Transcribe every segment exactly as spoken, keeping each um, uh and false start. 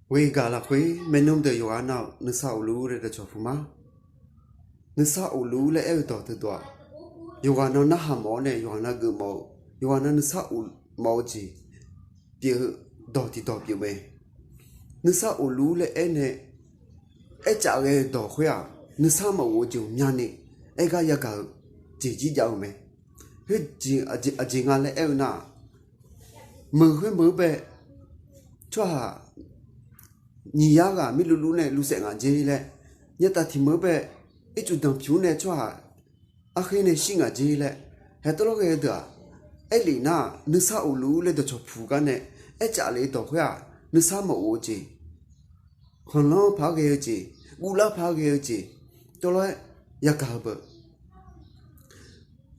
Ghoegaq lafkhoer maernmr deuq yawqghaq nav-euq nuisar of luf-ur laer dawqcawq puq ma. Nuisar of luf-ur laer aer-eu dawq teudawq-aq, yawqghaq nav narhaq mawf-awr nae yawqghaq nav geufmawf-eu, yawqghaq nav nuisar of mawf-eu jeq pyeuf-eu dawq tiqdawq pyeuf mae. Nuisar of luf-ur laer aer nae aercaf ghae-eu dawq khoer-aq, nuisar maqof-eu jeq ghawqmyani aer gar yagaq-eu jeq jir jav-eu mae. Khoer aqjeq nga laer aer-eu nar-aq, meuq khoermeuq-anr bae tsawrhaq nyiq yar ghaq mirluvluv nae luvsaef ngaq jer laer, nyataf tiq meuq-anr bae ircuf danqpyur nae tsawrhaq arkher nae shir ngaq jer laer, hae tawvlawr ghae-eu deuq-aq, aerlef nar-aq, nuisar of luf-ur laer dawqcawq puq gar nae aercaf lef-eu dawq khoer-aq, nuisar maqof-eu jeq, khanqlanr paq-aer ghae-eu jeq, guvlar paq-aer ghae-eu jeq, tawvlawr-aer yagaq-eu beu.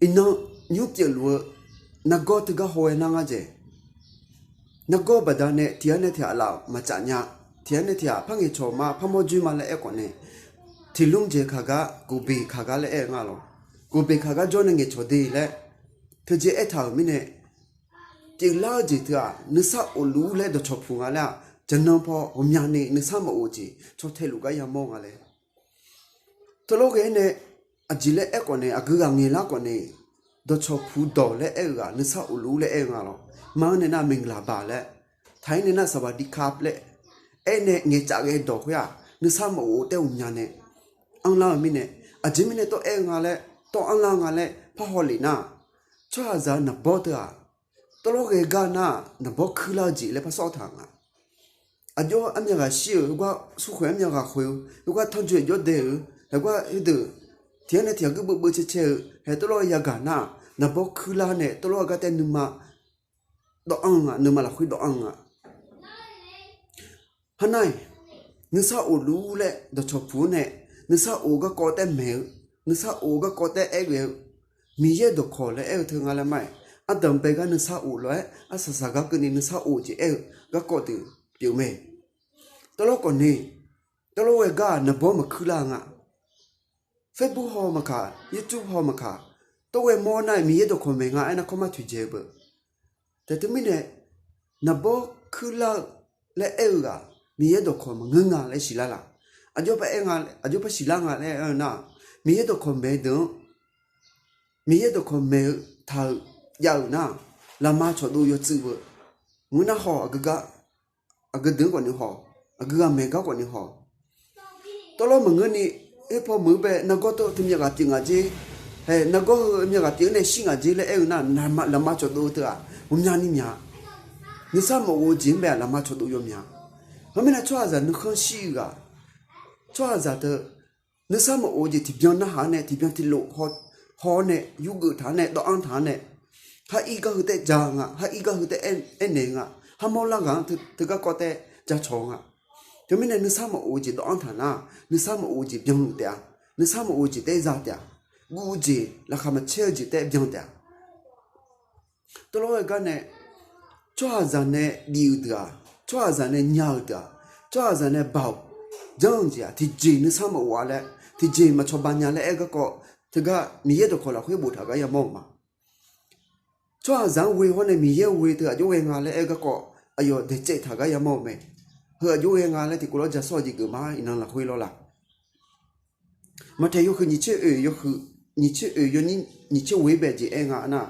Iqnan nymr pyeufluf-eu nargawr teugar haw-aer nar ngar dzaeq. Nargawr baqdanae tiq ghaq nae tiq ghaq laf maqtsaf nya, tiq ghaq nae tiq ghaq par ngaeqcawq ma, par mawr dzoer ma laer aer khawf nae, tiq lmr dzaeq kaq gar, koqbeq kaq gar laer aer-eu nga lawq. Koqbeq kaq gar jawr nae ngaeqcawq de laer teujeq aertaq-euq mirnae, pyeuflar-eu jeq teu-aq, nuisar of luf-ur laer dawqcawq puq nga laer-aq, jaqnan paw ghawqmyani nuisar maqof-eu jeq caw tae luf gar yamawr nga laer. Tawvlawr ghae-aer nae aqjeq laer aer khawf nae, aqgeu ghaq ngaeqlar khawf nae, dawqcawq puq dawq laer aer-eu ghaq nuisar of luf-ur laer aer-eu nga lawq. Mar-anr nae nar မင်္ဂလာပါ laer, taq-aer nae nar สวัสดีครับ laer aer nae ngaeqcaf ghae-eu dawq khoer-aq, nuisar maqof-eu taef ghawqmya nae anrlar-eu mirnae, aqjeq mirnae tawv aer-eu nga laer, tawv anrlar-eu nga laer parhaw lef nar-aq, tsawrhaqzaq naqbawr teu-aq, tawvlawr ghae gar nar-aq, naqbawr kuirlar-eu jeq laer parsawr taq nga. Aqjox armyav ghaq shir-euq, heugar smrkhoeq armyav ghaq khoeq-eu, heugar tanrjoe jawr dae-euq, heugar heudeuq tiq ghaq nae tiq ghaq guir beuvbeuv cae cae-eu hae tawvlawr-aer yagaq nar-aq, naqbawr kuirlar nae tawvlawr-aer gar taef nuima dawv anr-eu nga, nuima lafkhoer dawv anr-eu nga. Harnar-iq, nuisar of luf-ur laer dawqcawq puq-anr nae, nuisar of-eu garkawv taef maeq-eu, nuisar of-eu garkawv taef aer ghae-eu, Miqyaer dawqkawq laer aer-eu teu nga laer ma-iq, ardanq bae gar nuisar of lof-aer arsaq saqgar keuvni nuisar of jeq aer-eu garkawv deuq pyeuf mae. Tawvlawr khawf nae, tawvlawr ghae gar-aq naqbawr maqkuir lar-eu nga. Facebook haw maqkaq, YouTube haw maqkaq, tawv ghae mawr nar-iq Miqyaer dawqkawq maeq nga aernar kawrmar toeqdzae-eu beu. Taef teumirnae, naqbawr kuirlar-eu laer aer-eu ghaq Miqyaer dawqkawq maqngeur nga laer siqlar laf? Aqjox par aer nga, aqjox par siqlar nga laer aer-eu nar-aq, Miqyaer dawqkawq maeq-eu deuq-anr, Miqyaer dawqkawq maeq-eu taq-euq jav-euq nar-aq, lafma cawqdov yawtsuif beu. Ngeur nar haw, aqgeu deuq-anr khawfni haw, aqgeu ghaq maeq gar khawfni haw. Tawvlawr maqngeurni, oerpaw meuq-eu bae nargawr teu teu myavghaq pyeuf ngaq jer, hae nargawr heu myavghaq pyeuf-anr nae shir ngaq jer laer aer-eu nar-aq, lafma cawqdov-eu teu-aq ghawqmyani mya. Nuisar maqof-eu jeq-anr bae-aq lafma cawqdov yawmya. Heumirnae tsawrhaqzaq nuikhanr shir-eu ghaq, tsawrhaqzaq teu nuisar maqof-eu jeq tiqbyan narhaq-anr nae, tiqbyan tiqlof haw-awr nae, yurgeuf taq-anr nae, dawv anr taq-anr nae, har ir gar heu taef ja nga, har ir gar heu taef aernaeq nga, har mawrlar ghaq-anr teugar kawv taef jacawq nga. Teumirnae nuisar maqof-eu jeq dawv anr taq nar, nuisar maqof-eu jeq byanluf taef-a, nuisar maqof-eu jeq taef za taef-a, guv-eu jeq laqkhaq maqcaer-eu jeq taef byan taef-a. Tawvlawr ghae gar nae, tsawrhaqzaq nae bif-euq deuq-aq, tsawrhaqzaq nae nya-euq deuq-aq, tsawrhaqzaq nae baoq janr-eu jeq-aq tiqjeq nuisar maqof-a laer, tiqjeq maqcawba nya laer aer-eu garkawv, teugar Miqyaer dawqkawq lafkhoer boftaq gar yamawr-euq ma. Tsawrhaqzaq-anr ghoe hawr nae Miqyaer-anr ghoe teu aqjox ghae nga laer aer-eu garkawv, aqyawf daeqcaev taq gar yamawr-eu mae. Heu aqjox ghae nga laer tiqkawv lawr ja sawr-eu jeq geuf ma, iqnan lafkhoer lawr la. Maqtaeq yawhuiq nyiq tser oeq, yawhuiq nyiq tser oeq yawnyir nyiq tser ghoe-ir bae jeq aer nga nar,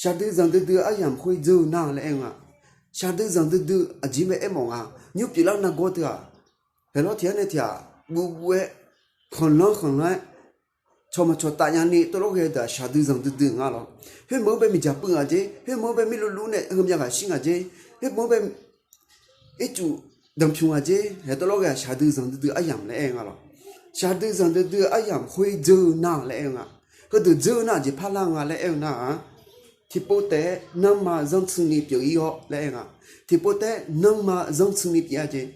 shaqdui zanqdui dui aryamq khoer dzeur-eu nar laer aer-eu nga. Shaqdui zanqdui dui aqjeq mae aermawf nga. Nymr pyeuflar nargawr teu-aq, haeqlawr tiq ghaq nae tiq ghaq guvguv-aer, khanqlanr khanqlanr-aer, cawq maqcawq taf nyani tawvlawr ghae-eu deuq-aq shaqdui zanqdui dui-eu nga lawr. Khoermeuq-anr bae miqdzaq puiv ngaq jer, khoermeuq-anr bae mirluvluv nae heumya ghaq shir ngaq jer, khoermeuq-anr bae ircuf danqpymq ngaq jer, haeq tawvlawr ghae-aq shaqdui zanqdui dui aryamq laer aer-eu nga lawr. Shaqdui zanqdui dui-eu aryamq khoer dzeur-eu nar laer aer-eu nga. Heudeuq dzeur-eu nar aqjeq parlar nga laer aer-eu nar-aq, tiqpov taef-aer nanrma zanrtsuini pyeuf-ir-awr laer aer-eu nga. Tiqpov taef-aer nanrma zanrtsuini pyeuf-a jeq.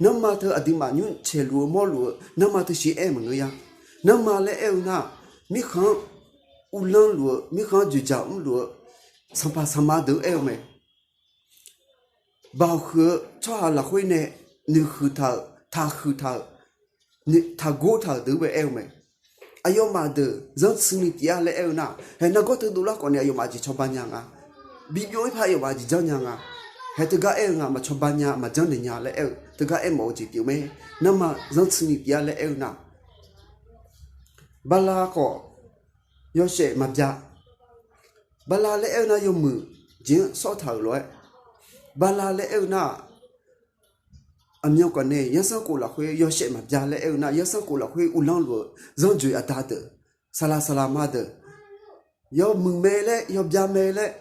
Nanrma teu aqduimaf nymr caeqluf-eu mawrluf-eu nanrma teu shiq aer maqngeur ya. Nanrma laer aer-eu nar-aq, mirkhanq-anr uvlanr luf-eu, mirkhanq-anr dzoeqdzaq mrluf-eu, sanqpaq sanqma deuq-anr aer-eu mae. Baoq huiq-eu tsawrhaq lafkhoer nae noeqhuiq taq-euq, taqhuiq taq-euq, taqgor taq-euq deuq-anr bae aer-eu mae. Aqyawfmaf deuq zanrtsuini pyeuf-a laer aer-eu nar-aq, haeq nargawr teu dovlar khawf nae aqyawfmaf jeq cawba nya nga. Bibyov-ir par aqyawfmaf jeq janr nya nga. Hae teugar aer-eu nga, maqcawba nya maqjanr naeq nya laer aer-eu teugar aermawf-eu jeq pyeuf mae. Nanrma zanrtsuini pyeuf-a laer aer-eu nar, bala khawf yawshaef maqbya. Bala laer aer-eu nar yawmuiq jeq-anr sawr taq-euq lof-aer, bala laer aer-eu nar-aq, aqmyan khawf nae yanrsanrkhof lafkhoer yawshaef maqbya laer aer-eu nar, yanrsanrkhof lafkhoer uvlanr luf-eu zanrdzoeq aqda deuq, saqlaq saqlaq ma deuq, yawmuiq mae laer, yawbya mae laer,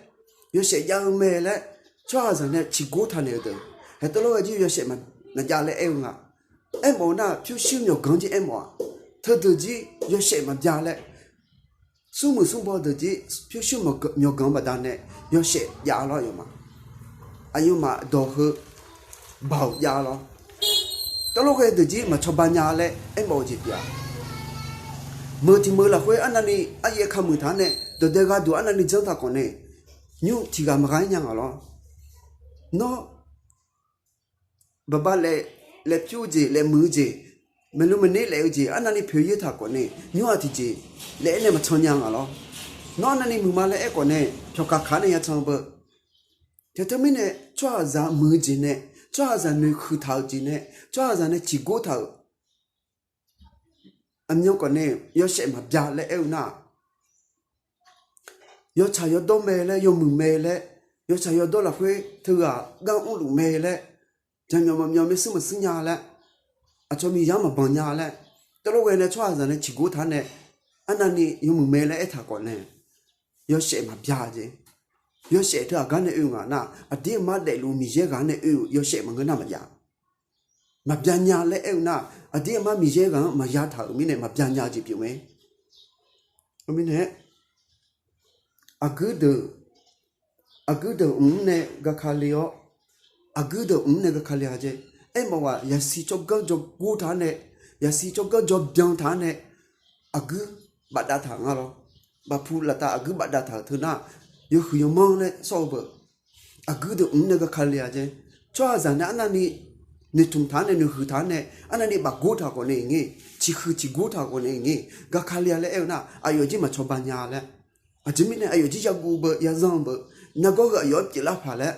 yawshaef jav-eu mae laer, tsawrhaqzaq nae ciqgor taq naeq-eu deuq, hae teulof ghae jir yawshaef maqjav laer aer-eu nga. Aermawf-eu nar-aq, pyurshuir myawqganq jir aermawf-aq, teudeuq jir yawshaef maqbya laer, smrmuiq smrbaw deuq jir pyurshuir myawqganq baqdanae yawshaef jav lawr yawma. Aqyawfmaf dawq heu baoq jav lawr. Teulof ghae deuq jir maqcawba nya laer aermawf-eu jeq pyeuf-a. Meuq tiq meuq lafkhoer arnavni aryaer kamuiq taq-anr nae dawqdae gharduq arnavni janr taq khawf nae, nymr tiq ghaq maqgha-aer nya nga lawr. Nawr baqba laev pyur-eu jeq, laev muiq-eu jeq, maeqlu maeqner laef-eu jeq arnavni poeq yaer taq khawf nae, nymr-aq tiqjeq laer aer nae maqcan nya nga lawr. Nawr arnavni muiqma laer aer khawf nae pyawqkaq kaq-anr nae yacan beu. Teu teumirnae tsawrhaqzaq muiq-eu jeq nae, tsawrhaqzaq noeqhuiq taq-euq jeq nae, tsawrhaqzaq nae ciqgor taq-euq aqmyan khawf nae yawshaef maqbya laer aer-eu nar-aq, yawtsaq yawdawr mae laer, yawmuiq mae laer, yawtsaq yawdawr lafkhoer teughaq gar mrluf mae laer, jaqmyawf maqmyawf maershuir maqshuir nya laer, aqcawq miqyaer-anr maqbanq nya laer, teulof ghae nae tsawrhaqzaq nae ciqgor taq-anr nae, arnavni yawmuiq mae laer aertaq khawf nae, yawshaef maqbya jeq. Yawshaef teughaq gar nae oe ngaq nar, aqdir aqmar daefluf-eu Miqyaer ghaq-anr nae oe-euq yawshaef maqngeur nar maqjav. Maqbya nya laer aer-eu nar, aqdir aqmar Miqyaer ghaq-anr maqya taq-euq mirnae maqbya nya-eu jeq pyeuf mae. Mirnae aqguir deuq, aqguir deuq mq-anr nae gakale-awr, aqguir deuq mq-anr nae gakale-a jeq. Aermawf-aq yaqsiq tsawrganr jawr gor taq-anr nae, yaqsiq tsawrganr jawr byan taq-anr nae, aqguir bafdav taq nga lawr. Bafpu laftav aqguir bafdav taq-euq teu nar, yawhuiq yawmanr laer sawr-eu beu. Aqguir deuq mq-anr nae gakale-a jeq. Tsawrhaqzaq nae arnavni noeqtmq taq-anr nae, noeqhuiq taq-anr nae, arnavni bafgor taq khawf nae ngae, ciqhuiq ciqgor taq khawf nae ngae, gakale-a laer aer-eu nar, aqyawf jir maqcawba nya laer. Aqjeq mirnae aqyawf jir yaguv beu, yazanr beu, nargawr heu aqyawf-anr pyeuflar paq laer,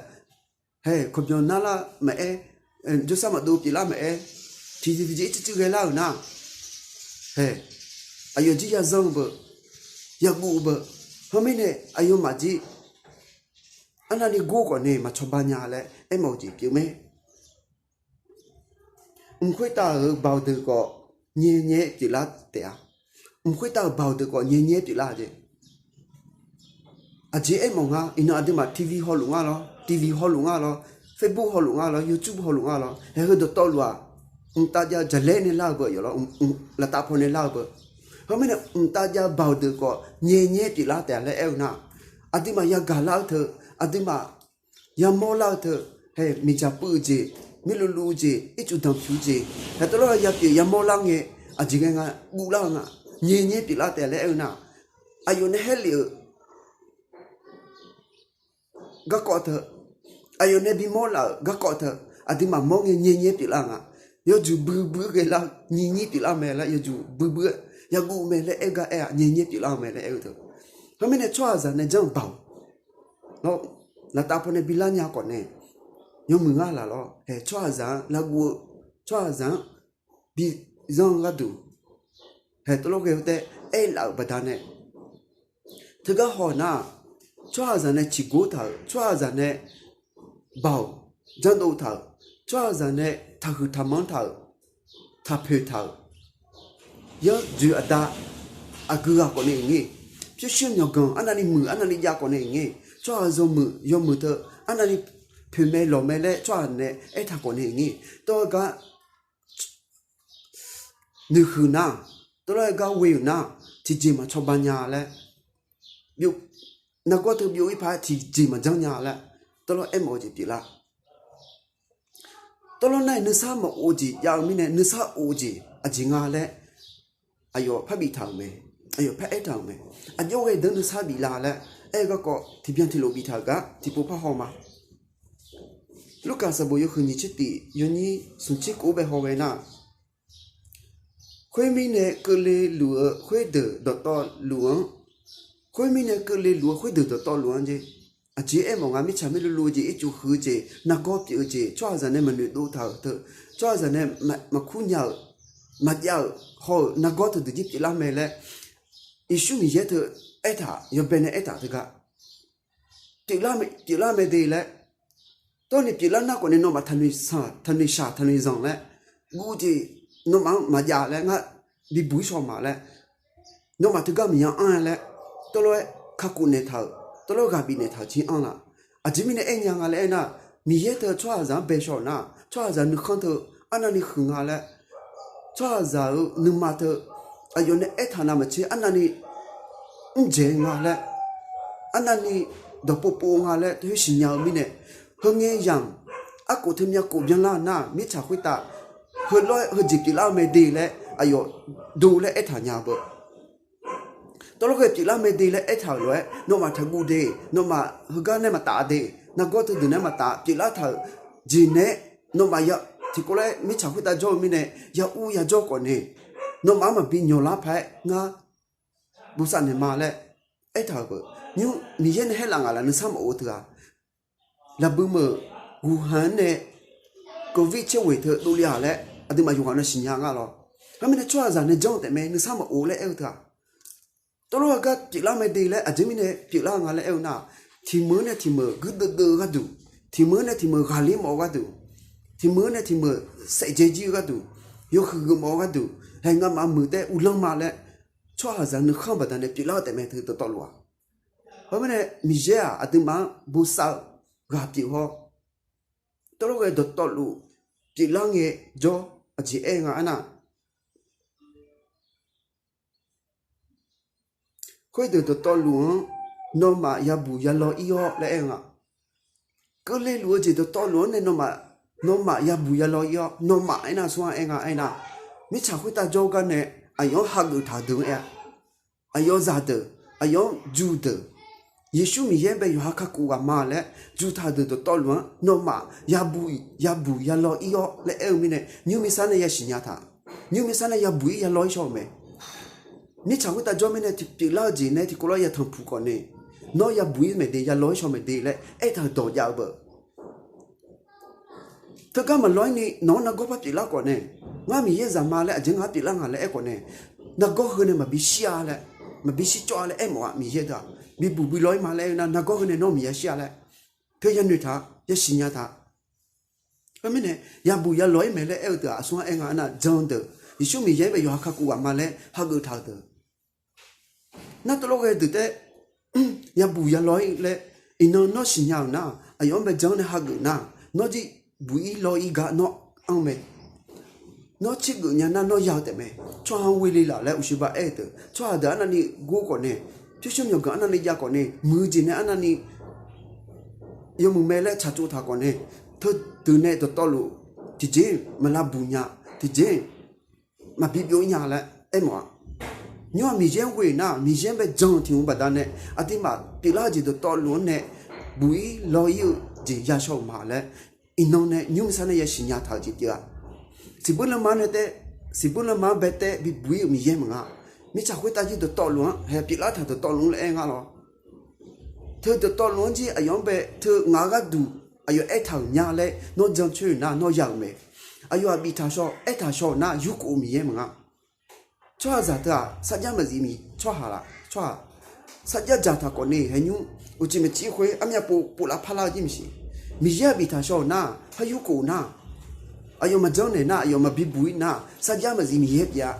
hae kawqbyanq narlar maqaer, jawrsar maqdov pyeuflar maqaer, tiqjeq tiqjeq ircir cir ghaelar-euq nar, hae aqyawf jir yazanr beu, yaguv beu. Heumirnae aqyawfmaf jir arnavni gor khawf nae maqcawba nya laer aermawf-eu jeq pyeuf mae. Mq khoertav-euq baoq deuq khawf nyae nyae-aer pyeuflar taef-a. Mq khoertav-euq baoq deuq khawf nyae nyae-aer pyeuflar jeq. Aqjeq aermawf nga, iqnan aqduimaf TV hawluf nga lawr, TV hawluf nga lawr, Facebook hawluf nga lawr, YouTube hawluf nga lawr, haeq heu dawqtawvluf-aq, mqtav jav-eu jaqlaer nae lar-eu beu, aqyawf lawr, laftav paw nae lar-eu beu. Heumirnae mqtav jav-eu baoq deuq khawf nyae nyae-aer pyeuflar taef-a laer aer-eu nar, aqduimaf yagaq lar-eu teu, aqduimaf yamawr lar-eu teu, hae miqdzaq puiv-eu jeq, mirluvluv-eu jeq, ircuf danqpyuq-eu jeq, hae tawvlawr-a yapyeuf yamawr lar ngae, aqjeq ghae nga guvlar-eu nga, nyae nyae pyeuflar taef laer aer-eu nar, aqyawf nae haerlef-euq garkawv teu, aqyawf nae bimawr laf-euq garkawv teu, aqduimaf mawr ngae nyae nyae pyeuflar nga. Yawjuq buibui ghae lar, nyiq nyir pyeuflar mae laer, yawjuq buibui yaguv mae laer aer-eu gar aer-a, nyae nyae pyeuflar-eu mae laer aer-eu teu. Heumirnae tsawrhaqzaq nae janr-eu baoq lawr, laftav paw nae bilar nya khawf nae, yawmuiq ngar laf lawr, hae tsawrhaqzaq-anr laguv-eu, tsawrhaqzaq-anr bizanr-eu gharduq, hae tawvlawr ghae-eu taef aerlaf-euq baqdanae, teugar haw nar-aq, tsawrhaqzaq nae ciqgor taq-euq, tsawrhaqzaq nae baoq janrdov taq-euq, tsawrhaqzaq nae taqhuiq taqmanr taq-euq, taqpoeq taq-euq, yanr dzoeq aqda aqgeu ghaq khawf nae ngae, pyurshuir myawqganq arnavni muiq arnavni jav khawf nae ngae, tsawrhaq yawmuiq yawmuiq teu arnavni poeq mae lawq mae laer tsawrhaq nae aertaq khawf nae ngae, tawr-eu gar noeqhuiq nar, tawvlawr-aer gar ghoe-euq nar, tiqjeq maqcawba nya laer, nargawr teu byov-ir paq-aer tiqjeq maqjanr nya laer, tawvlawr aermawf-eu jeq pyeuflar. Tawvlawr nar-aq nuisar maqof-eu jeq jav-eu mirnae, nuisar of-eu jeq aqjeq nga laer, aqyawf parbif taq-euq mae, aqyawf par aertaq-euq mae. Aqjox ghae deuq-anr nuisar biflar laer aer-eu garkawv tiqbyan tiqlof biftaq-euq gar tiqpov parhaw ma. Lurkaf sanqbof yawhuiq nyiq tser tif yawnyir smq tser kof-aer bae haw ghae nar, khoermirnae keuvle luf-eu khoerdeuq dawqtawvluf-anr, khoermirnae keuvle luf-eu khoerdeuq dawqtawvluf-anr jeq, Aqjeq aermawf nga, mirtsaq mirluvluv-eu jeq, ircuf huiq-eu jeq, nargawr pyeuf-eu jeq, tsawrhaqzaq nae maqnoeq dov taq-euq teu, tsawrhaqzaq nae maqkur nya-euq, maqjav-euq haw-euq nargawr teudeuq jir pyeuflar mae laer, Yeqsur Miqyaer teu aertaq, yawbae nae aertaq teugar pyeuflar mae de laer, tawrni pyeuflar nar khawf nae nawmaf taqnoeq shaq, taqnoeq shaq, taqnoeq zanq laer, guv jeq nawmaf-anr maqjav laer ngar bibuq-ir shaw ma laer, nawmaf teugar maqya anr-a laer, tawvlawr-aer kakhof naeqtaq-euq, tawvlawr ghaq bifnaeq taq-euq jir anr laf. Aqjeq mirnae aernya nga laer aernar, Miqyaer teu tsawrhaqzaq-anr bae shaw-euq nar, tsawrhaqzaq nuikhanr teu arnavni huiq nga laer, tsawrhaqzaq-euq nuima teu aqyawf nae aertaq navmaqtser arnavni mrdzaeq nga laer, arnavni dawqpov pov nga laer teu siqnya-eu mirnae, heungae yamq arkhof teumya khof byanlar nar, mirtsaq khoertav heulof-aer heujeq pyeuflar-eu mae de laer aqyawf do laer aertaq nya-eu beu. Tawvlawr ghae pyeuflar mae de laer aertaq-euq lof-aer, nawmaf taqguv de, nawmaf heugar nae maqtaf de, nargawr teudeuq nae maqtaf, pyeuflar taq-euq jeq nae-aer, nawmaf tiqkawv lof-aer mirtsaq khoertav jawr-eu mirnae, ya ur ya jawr khawf nae, nawmaf-anr maqbi nyawq lar paq-aer ngar bosav naeq ma laer aertaq-euq beu. Nymr Miqyaer nae haer laf ngaq laf nuisar maqof-eu teu-aq, laqbui meuq guqhanq-anr nae covid tserghoeq teu dovle-aq laer aqduimaf yawqghaq na siqnya nga lawr. Heumirnae tsawrhaqzaq nae janr-eu taef mae, nuisar maqof laer aer-eu teu-aq, tawvlawr-aer gar pyeuflar mae de laer aqjeq mirnae pyeuflar nga laer aer-eu nar, tiq meuq-anr nae tiq meuq guirdeuv deuv-eu gharduq, tiq meuq-anr nae tiq meuq ghaqler mawf-eu gharduq, tiq meuq-anr nae tiq meuq saef dzae jir-eu gharduq, yawhuiq geufmawf-eu gharduq, haeq ngamaf muiq taef uvlanr ma laer, tsawrhaqzaq nuikhanr baqdanae pyeuflar-eu taef mae teu dawqtawvluf-aq. Heumirnae Miqyaer-aq aqduimaf-anr bosav-eu ghaq pyeuf hawr, tawvlawr ghae dawqtawvluf pyeuflar ngae jawr aqjeq aer nga aernar, khoerdeuq dawqtawvluf-anr nawmaf yabuq yalaw ir-awr laer aer-eu nga. Keuvle luf-eu jeq dawqtawvluf-anr nae nawmaf, nawmaf yabuq yalaw ir-awr, nawmaf aernar aqsur-anr aer nga aernar, mirtsaq khoertav jawr-eu gar nae aqyawf-anr hageuf taq deuq-anr aer-a. Aqyawf zaqdeuq, aqyawf-anr ju deuq, Yeqsur Miqyaer bae yawqha kakhof ghaq ma laer ju taq deuq dawqtawvluf-anr nawmaf yabuq, yabuq yalaw ir-awr laer aer-eu mirnae, nymrmiqsar nae yasiq nya taq, nymrmiqsar nae yabuq ir yalaw ir shaw-euq mae. Mirtsaq khoertav jawr mirnae tiqpyeuf lar-eu jeq nae tiqkawv lar yatanq puq khawf nae, nawr yabuq ir maeq de, yalaw ir shaw maeq de laer aertaq-euq dawq jav-eu beu. Teugar maqlaw ir ni nawq-anr nargawr par pyeuflar khawf nae, ngar Miqyaer zaqma laer aqjeq ngar pyeuflar nga laer aer khawf nae, nargawr heu nae maqbi shir-a laer, maqbi shir cawv-a laer aermawf-a. Miqyaer deuq-aq bibuq bi law ir ma laer aer-eu nar, nargawr heu nae nawr Miqyaer shir-a laer teu yanoeq taq, yasiq nya taq. Khoermirnae, yabuq yalaw ir maeq laer aer-eu deuq-aq aqsur-anr aer nga aernar, jan deuq, Yeqsur Miqyaer bae yawqha kakhof ghaq ma laer hageuf taq-eu deuq, nar tawvlawr ghae deuq taef, yabuq yalaw ir laer, iqnan nawr siqnya-euq nar, aqyawf-anr bae jan-anr nae hageuf nar, nawr jir buq ir law ir gar nawr anr mae. Nawr tsergeuf nya nar nawr ya-eu taef mae. Tsawrhaq-anr ghoe le laf laer uqshoe ba aer-eu deuq, tsawrhaq deuq arnavni gor khawf nae, pyurshuir myawqganq arnavni jav khawf nae, muiq-eu jeq nae arnavni yawmuiq mae laer tsaqtsov taq khawf nae, teudeuq nae dawqtawvluf tiqjeq-iq maq lavbuq nya, tiqjeq-iq maqbi byov ir nya laer aermawf-a. Nymr-aq Miqyaer-anr ghoe nar, Miqyaer-anr bae jan-eu tiq hmq baqdanae, aqduimaf pyeuflar-eu jeq dawqtawvluf-anr nae buq ir law ir-eu jeq yashaw-euq ma laer, iqnan nae nymrmiqsar nae yasiq nya taq-euq jeq pyeuf-a. Siqbur lanma nae taef, siqbur lanma-anr bae taef bibuq ir-euq Miqyaer maqnga. Mirtsaq khoertav jir dawqtawvluf-anr hae pyeuflar taq dawqtawvluf-anr laer aer nga lawr. Teu dawqtawvluf-anr jir aqyawf-anr bae teu ngaq-euq gharduq aqyawf aertaq-euq nya laer nawr jancoer-euq nar nawr ya-euq mae. Aqyawf-aq biftaq shaw aertaq shaw-euq nar yurkhof-eu Miqyaer maqnga. Tsawrhaqzaq teu-aq sarjax maqzif miq tsawrhaq laf tsawrhaq, sarjax dzaqtaq khawf nae hae nymr uqcif maqcif khoer armyav pov pov lavpar lar-eu jir maqsiq. Miqyaer-aq biftaq shaw-euq nar, par yurkhof-eu nar, aqyawf maqjanr naeq nar, aqyawf maqbi buq ir nar, sarjax maqzif Miqyaer pyeuf-a.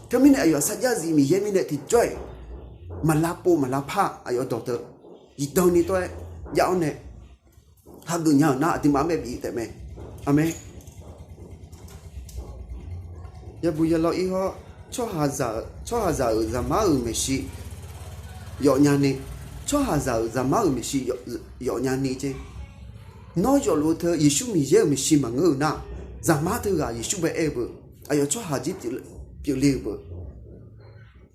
Teumirnae aqyawf sarjax zif Miqyaer mirnae tiqjawr-iq maq lavpov maq lavpar aqyawf dawq teu zifdan ni tawr-aer jav-awr nae hageuf nya-euq nar aqduimaf-anr bae bif-eu taef mae. Aqmeq. Yabuq yalaw ir hawr, tsawrhaqzaq-euq zaqmar-euq maeqshi yawf nya ni, tsawrhaqzaq-euq zaqmar-euq maeqshi yawf nya ni jeq. Nawr yawfluf-eu teu Yeqsur Miqyaer-euq maeqshi maqngeur-euq nar, zaqmar teughaq Yeqsur bae aer-eu beu, aqyawf tsawrhaq jir pyeufle-euq beu.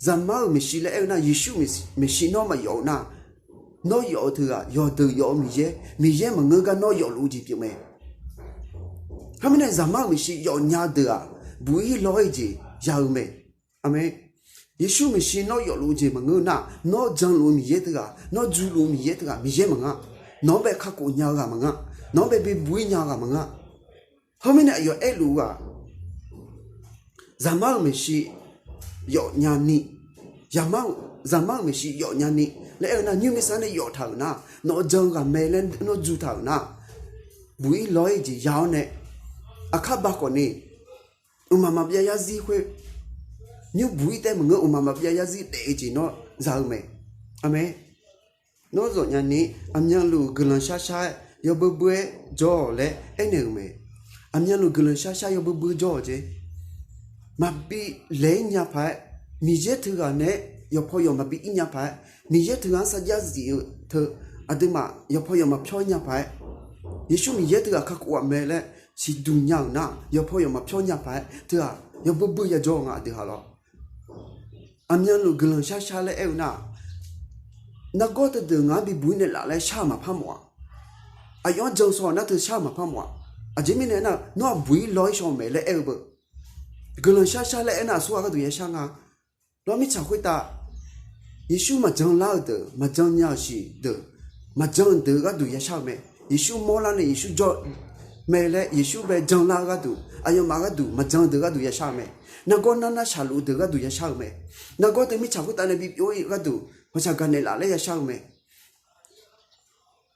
Zaqmar-euq maeqshi laer aer-eu nar, Yeqsur maeqshi nawr maqyawf-eu nar, nawr yawf-eu teughaq yawqdeuq yawf-eu Miqyaer, Miqyaer maqngeur gar nawr yawfluf-eu jeq pyeuf mae. Khoermirnae zaqmar-euq maeqshi yawf nya deuq-aq, buq ir law ir jeq ya-eu mae. Aqmeq. Yeqsur maeqshi nawr yawfluf-eu jeq maqngeur nar, nawr janluf-eu Miqyaer teughaq, nawr juluf-eu Miqyaer teughaq, Miqyaer maqnga. Nawq-anr bae kakhof nya-eu ghaq maqnga. Nawq-anr bae bibuq-ir nya-eu ghaq maqnga. Heumirnae aqyawf aerluf-eu-aq, zaqmar-euq maeqshi yawf nya ni, zaqmar-euq, zaqmar-euq maeqshi yawf nya ni laer aer-eu nar, nymr nuisar nae yawf taq-euq nar, nawq-eu jan-eu ghaq mae laer nawr ju taq-euq nar, buq-ir lawr-ir jeq ya-awr nae, aqkar ba khawf ni, mqmaq maqbyav yarzir khoer, nymr buq-ir taev maqngeur, mqmaq maqbyav yarzir daef-eu jeq nawr za-eu mae. Aqmeq. Nawr zawf nya ni, aqmyanluf guiqlanq shar shar-aer yawbui bui-aer jawr-awq laer aernaeq-euq mae. Aqmyanluf guiqlanq shar shar yawbui bui jawr-awq jeq. Maqbi laeq-ir nya paq-aer, Miqyaer teughaq nae-aer yawqpaw yawq maqbi ir nya paq-aer, Miqyaer teughaq-anr sarjax zif-eu teu, aqduimaf yawqpaw yawq maqpyawr nya paq-aer, Yeqsur Miqyaer teughaq kakhof-aq mae laer siqduq nya-euq nar, yawqpaw yawq maqpyawr nya paq-aer teughaq yawbui bui ya jawr-eu nga aqdui ha lawr. Aqmyanluf guiqlanq shar shar laer aer-eu nar, nargawr teudeuq ngaq-anr bibuq-ir naeqlaf laer shar-eu maqpar mawf-aq. Aqyawf-anr jan shaw nar teu shar-eu maqpar mawf-aq. Aqjeq mirnae aernar, nawr-aq buq-ir lawr-ir shaw-eu mae laer aer-eu beu. Guiqlanq shar shar laer aernar aqsurghaq gharduq yashar nga. Lawr mirtsaq khoertav, Yeqsur maqjan lar-eu deuq, maqjan nya-euq siq deuq, maqjan-eu deuq gharduq yashar-eu mae. Yeqsur mawrlar nae Yeqsur jawr mae laer Yeqsur bae janlar-eu gharduq, aqyawfmaf gharduq maqjan-eu deuq gharduq yashar-eu mae. Nargawr nar nar shaqluf-eu deuq gharduq yashar-eu mae. Nargawr teu mirtsaq khoertav nae bibyov-ir gharduq hawqshaq gaqnaeq laf laer yashar-eu mae.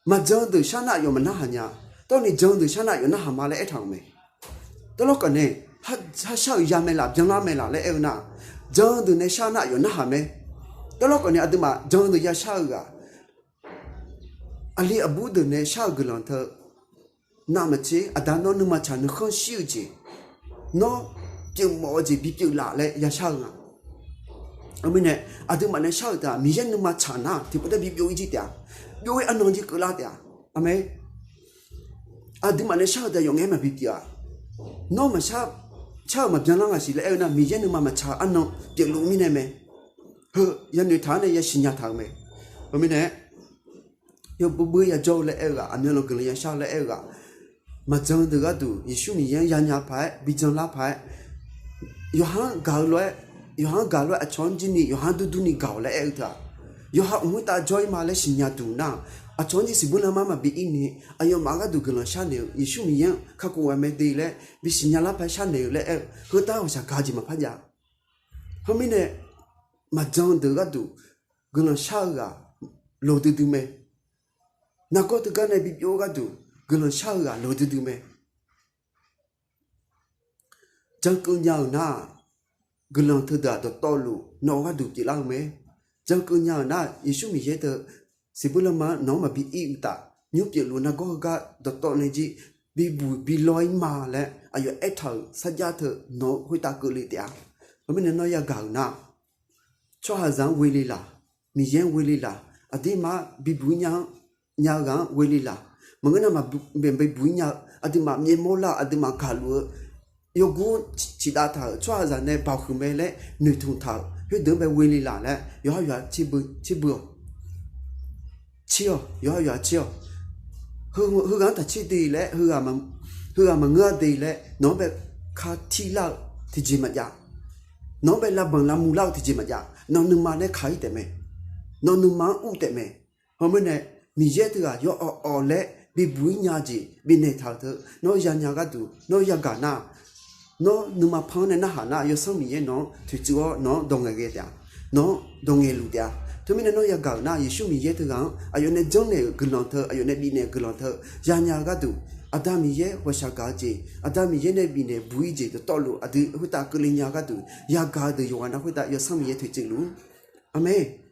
Maqjan-eu deuq shar nar aqyawf maqnarhaq nya. Tawrni jan-eu deuq shar nar aqyawf narhaq ma laer aertaq-euq mae. Tawrlawr kawf nae, har shar-euq ya mae laf, byanlar mae laf laer aer-eu nar, jan-eu deuq nae shar nar aqyawf narhaq mae. Tawrlawr kawf nae aqduimaf jan-eu deuq yashar-eu ghaq, aqli aqbur deuq nae shar-euq guiqlanq teu, navmaqtser aqda nawr nuima tsaq nuikhanr shir-eu jeq, nawr pyeufmawf-eu jeq bipyeuf laf laer yashar-eu nga. Heumirnae, aqduimaf nae shar-euq teu-aq Miqyaer nuima tsaq nar tiqpov taer bibyov-ir jir taef-a. Byov-ir arnan jir keuvlar taef-a. Aqmeq. Aqduimaf nae shar-euq teu-aq yawf ngae maqbi pyeuf-aq. Nawr maqshar, shar-euq maqbyanlar ngaq siq laer aer-eu nar Miqyaer nuima maqtsaq-eu arnan pyeufluf mirnae mae. Heu yanoeq taq-anr nae yasiqnya taq-eu mae. Heumirnae, yawbui bui yajawr-eu laer aer-eu ghaq, aqmyanluf guiqlanq yashar-eu laer aer-eu ghaq, maqjan-eu deuq gharduq Yeqsur Miqyaer-anr yanya paq-aer bijanlar paq-aer, yawqha-anr gaq-eu lof-aer, yawqha-anr gaq lof-aer aqcawq-anr jir ni yawqha-anr durdur ni gaq-awq laer aer-eu teu-aq, yawqha mq khoertav jawr-ir ma laer siqnya duq nar, aqcawq-anr jir siqbur lanma maqbi ir ni, aqyawfmaf gharduq guiqlanq sharnaeq-eu Yeqsur Miqyaer-anr kakhof-aq mae de laer bisiqnya lar paq-aer sharnaeq-eu laer aer-eu, heutar hawqshaq gaq jeq maqpar jav. Heumirnae, maqjan-eu deuq gharduq guiqlanq shar-eu ghaq loq duidui mae. Nargawr teugar nae bibyov-eu gharduq guiqlanq shar-eu ghaq loq duidui mae. Jankeuv nya-euq nar-aq, guiqlanq teudeuq-aq dawqtawvluf nawq-eu gharduq pyeuflar-eu mae. Jankeuv nya-euq nar-aq, Yeqsur Miqyaer teu siqbur lanma-anr nawq-anr maqbi ir uqtaf, nymr pyeufluf nargawr heugar dawqtawv nae jir bibuq bi law-ir ma laer aqyawf aertaq-euq sarjax teu nawq-eu khoertav keuvle taef-a. Heumirnae nawr yagaq-euq nar, tsawrhaqzaq-anr ghoe le laq, Miqyaer-anr ghoe le laq, aqdirmar bibuq-ir nya-eu ghaq-anr ghoe le laq, maqngeur nar maqbi buq-ir nya-eu aqduimaf myaer mawrlar-eu aqduimaf gaqluf-eu yawgur-anr ciqdav taq-euq tsawrhaqzaq nae baoq huiq mae laer noeqtmq taq-euq khoerdeuq-anr bae ghoe le laq laer yawqhar yawqha tserbui-awq. Tser-awq, yawqhar yawqha tser-awq. Heughaq-anr taq tser de laer, heughaq maqngeur-a de laer nawq-anr bae ka tirlar-eu tiqjeq maqjav. Nawq-anr bae lavbanq lavmuv lar-eu tiqjeq maqjav. Nawq nuima nae kaq-ir taef mae. Nawq nuima-anr ur taef mae. Heumirnae, Miqyaer teughaq yawawq awq laer bibuq-ir nya jeq bifnaeq taq-euq teu nawr yanya gharduq nawr yagaq nar, nawr nuima pan-anr nae narhaq nar, Yawsanr Miqyaer nawq-anr toeqtsuif-awr nawq-anr dawqngaeq ghae taef-a. Nawq-anr dawqngaeq luf taef-a. Teumirnae nawr yagaq-euq nar, Yeqsur Miqyaer teughaq-anr aqyawf nae janrnaeq-euq guiqlanq teu, aqyawf nae bifnaeq-euq guiqlanq teu yanya gharduq, Aqda Miqyaer ghawqshaq gaq-eu jeq, Aqda Miqyaer nae bifnaeq buq-ir jeq dawqtawvluf aqdui khoertav keuvle nya gharduq yagaq-eu deuq yawqghaq nar khoertav Yawsanr Miqyaer toeqtsuif luf-ur. Aqmeq.